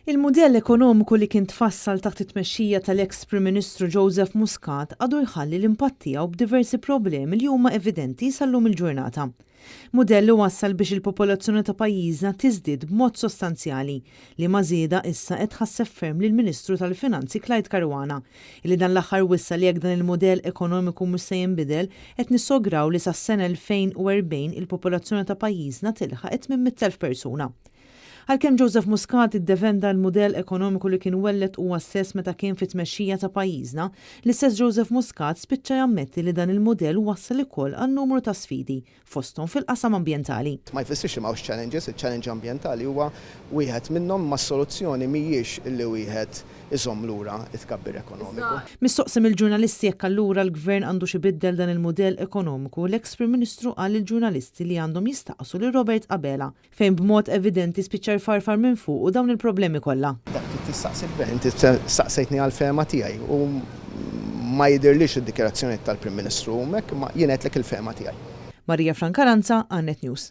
Il-mudell ekonomiku li kien tfassal taħt it-tmexxija tal-eks Prim Ministru Joseph Muscat għadu jħalli l-impatt tiegħu b'diversi problemi li huma evidenti sal-lum il-ġurnata. Mudell li wassal biex il-popolazzjoni ta' pajjiżna tiżdied b'mod sostanzjali, liema żieda issa qed tħasseb ferm lill-Ministru tal-Finanzi Clyde Caruana, illi dan l-aħħar wissa li jekk dan il-mudell ekonomiku mhux se jinbidel, qed nissograw li sas-sena 2040 il-popolazzjoni ta' pajjiżna tilħaq it-800,000 persuna. Għalkemm Joseph Muscat iddefenda l-mudell ekonomiku li kien welled huwa stess meta kien fit-tmexxija ta' pajjiżna, l-istess Joseph Muscat spiċċa jammetti li dan il-mudell wassal ukoll għal numru ta' sfidi, fosthom fil-qasam ambjentali. Ma jfissirx li m'hawnx challenges, iċ-challenge ambjentali huwa wieħed minnhom imma s-soluzzjoni mhijiex li wieħed iżomm lura t-tkabbir ekonomiku. Mistoqsi mill-ġurnalisti jekk allura l-Gvern għandux ibiddel dan il-mudell ekonomiku, l-eks Prim Ministru qal lill-ġurnalisti li għandhom jistaqsu lil Robert Abela. Fejn b'mod evidenti spiċċa jfarfar minn fuqu dawn il-problemi kollha. Dak trid tistaqsi l-Gvern. Inti staqsejtni għall-fehma tiegħi u ma jidhirlix li d-dikjarazzjonijiet tal-Prim Ministru huma hekk imma jien għedtlek il-fehma tiegħi. Maria Francalanza, Għan Net News.